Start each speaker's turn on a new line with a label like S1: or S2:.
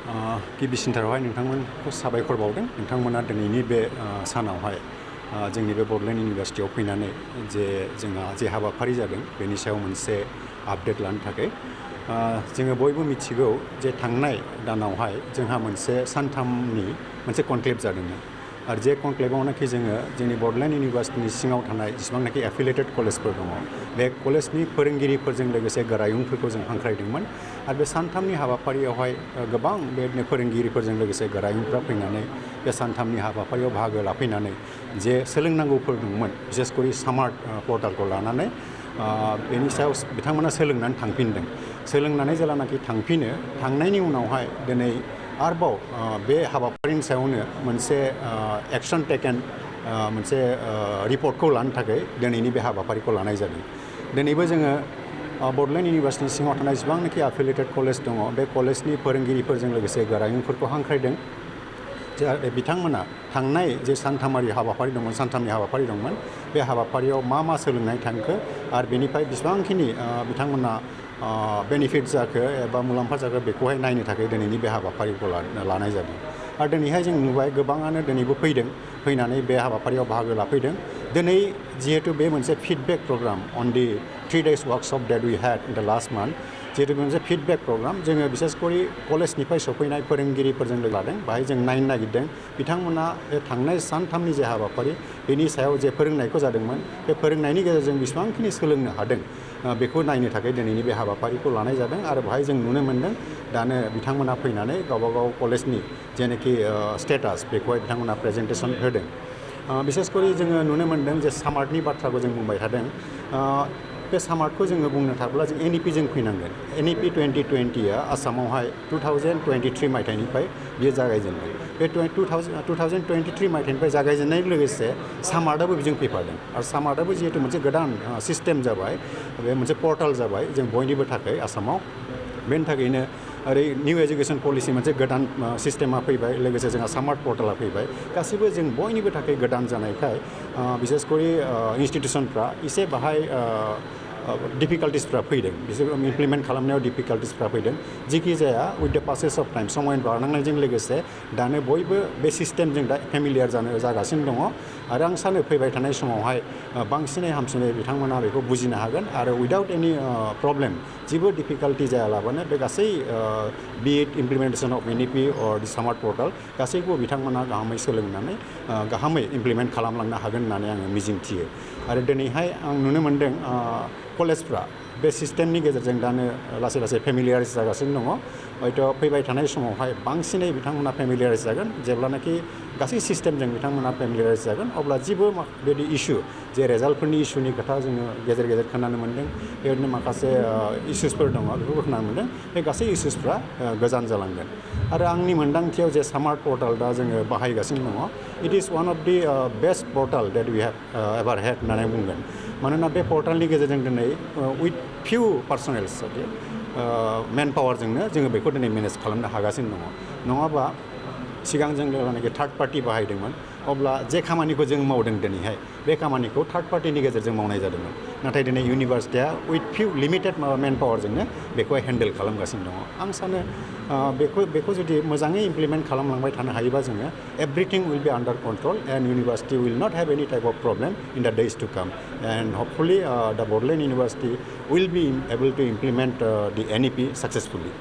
S1: गिबिसिनथारावहाय नोंथांमोनखौ साबायखर बावदों नोंथांमोना दिनैनि बे सानावहाय जोंनि बे बड'लेण्ड इउनिभारसिटियाव फैनानै जे जोंहा जे हाबाफारि जादों बेनि सायाव मोनसे आपडेट लानो थाखाय जोङो बयबो मिथिगौ जे थांनाय दानावहाय जोंहा मोनसे सानथामनि मोनसे कनक्लेभ जादोंमोन आरो जे कनक्लेभआवनाखि जोङो जोंनि बड'लेण्ड इउनिभारसिटिनि सिङाव थानाय जेसेबांनाखि एफिलिएटेड कलेजफोर दङ बे कलेजनि फोरोंगिरिफोरजों लोगोसे गोरायुंफोरखौ जों हांख्रायदोंमोन आरो बे सानथामनि हाबाफारियावहाय गोबां बेबायदिनो फोरोंगिरिफोरजों लोगोसे गोरायुंफ्रा फैनानै बे सानथामनि हाबाफारियाव बाहागो लाफैनानै जे सोलोंनांगौफोर दंमोन बिसेसकरि स्मार्ट पर्टालखौ लानानै बेनि सायाव बिथांमोना सोलोंनानै थांफिनदों सोलोंनानै जेलानाखि थांफिनो थांनायनि उनावहाय दिनै आरोबाव बे हाबाफारिनि सायावनो मोनसे एक्सन टेकेन मोनसे रिपर्टखौ लानो थाखाय दिनैनि बे हाबाफारिखौ लानाय जादों दिनैबो जोङो बड'लेण्ड इउनिभारसिटिनि सिङाव थानाय जेसेबांनाखि एफिलिएटेड कलेज दङ बे कलेजनि फोरोंगिरिफोरजों लोगोसे गोरायुंफोरखौ हांख्रायदों जे बिथांमोना थांनाय जे सानथामारि हाबाफारि दंमोन सानथामनि हाबाफारि दंमोन बे हाबाफारियाव मा मा सोलोंनाय थांखो आरो बेनिफ्राय बेसेबांखिनि बिथांमोना बेनिफिट जाखो एबा मुलाम्फा जाखो बेखौहाय नायनो थाखाय दिनैनि बे हाबाफारिखौ लानाय जादों आरो दिनैहाय जों नुबाय गोबाङानो दिनैबो फैनानै बे हाबाफारियाव बाहागो लाफैदों दिनै जिहेतु बे मोनसे feedback program on the 3 days workshop date we had in the last month जिहेतु मोनसे फिडबेक प्रग्राम जोङो बिसेसकरि कलेजनिफ्राय सफैनाय फोरोंगिरिफोरजों लोगो लादों बाहाय जों नायनो नागिरदों बिथांमोना बे थांनाय सानथामनि जे हाबाफारि बेनि सायाव जे फोरोंनायखौ जादोंमन बे फोरोंनायनि गेजेरजों बेसेबांखिनि सोलोंनो हादों बेखौ नायनो थाखाय दिनैनि बे हाबाफारिखौ लानाय जादों आरो बाहाय जों नुनो मोन्दों दानो बिथांमोना फैनानै गावबागाव कलेजनि जेनाखि स्टेटास बेखौहाय बिथांमोना प्रेजेन्टेसन होदों बिसेसकरि जोङो नुनो मोन्दों जे सामार्टनि बाथ्राखौ जों बुंबाय थादों बे सामार्टखौ जोङो बुंनो थाब्ला जों एनइपि जों फैनांगोन एनइपि 2020 आसामावहाय 2023 मायथाइनिफ्राय बियो जागायजेनदों बे 2023 मायथाइनिफ्राय जागायजेननाय लोगोसे सामार्टआबो बेजों फैफादों आरो सामार्टआबो जिहेतु मोनसे गोदान सिस्टेम जाबाय बे मोनसे पर्टाल जाबाय जों बयनिबो थाखाय आसामाव बेनि थाखायनो ओरै निउ एजुकेसन पलिसि मोनसे गोदान सिस्टेमा फैबाय लोगोसे जोंहा सामार्ट पर्टाला फैबाय गासैबो जों बयनिबो थाखाय गोदान जानायखाय बिसेसकरि इन्स्टिटिउसनफ्रा एसे बाहाय डिफिकाल्टिसफ्रा फैदों बिसोर इमप्लिमेन्ट खालामनायाव डिफिकाल्टिसफ्रा फैदों जिखि जाया उइथ द पासेस अफ टाइम समय बारलांनायजों लोगोसे दानो बयबो बे सिस्टेमजों दा फेमिलियार जागासिनो दङ आरो आं सानो फैबाय थानाय समावहाय बांसिनै हामसिनै बिथांमोना बेखौ बुजिनो हागोन आरो उइदाउट एनि प्रब्लेम जेबो डिफिकाल्टि जायालाबानो बे गासै बि इट इमप्लिमेन्टेसन अफ एनइपि अर दि सामार्ट पर्टाल गासैखौबो बिथांमोना गाहामै सोलोंनानै गाहामै इमप्लिमेन्ट खालामलांनो हागोन होननानै आङो मिजिंथियो आरो दिनैहाय आं नुनो मोन्दों कलेजफ्रा बे सिस्टेमनि गेजेरजों दानो लासै लासै फेमिलियाराइज जागासिनो दङ हयथ' फैबाय थानाय समावहाय बांसिनै बिथांमोना फेमिलियाराइज जागोन जेब्लानाखि गासै सिस्टेमजों बिथांमोना फेमिलियाराइज जागोन अब्ला जेबो बेबायदि इसु जे रेजाल्टफोरनि इसुनि खोथा जोङो गेजेर गेजेर खोनानो मोन्दों बेबायदिनो माखासे इसुसफोर दङ बेखौबो खोनानो मोन्दों बे गासै इसुसफ्रा गोजान जालांगोन आरो आंनि मोन्दांथियाव जे सामार्ट पर्टाल दा जोङो बाहायगासिनो दङ it is one of the best portal that we have ever had होननानै बुंगोन मानोना बे पर्टालनि गेजेरजों दिनै उइथ फिउ पार्सनेल्स मेन पावारजोंनो जोङो बेखौ दिनै मेनेज खालामनो हागासिनो दङ नङाबा सिगां जों जेब्लानाखि थार्ड पार्टि बाहायदोंमोन अब्ला जे खामानिखौ जों मावदों दिनैहाय बे खामानिखौ थार्ड पार्टिनि गेजेरजों मावनाय जादोंमोन नाथाय दिनै इउनिभारसिटिया उइथ फिउ लिमिटेड मेन पावारजोंनो बेखौहाय हेन्डेल खालामगासिनो दङ आं सानो बेखौ जुदि मोजाङै इमप्लिमेन्ट खालामलांबाय थानो हायोबा जोङो everything will be under control and university will not have any type of problem in the days to come and hopefully the Bodoland university will be able to implement the NEP सक्सेसफुलि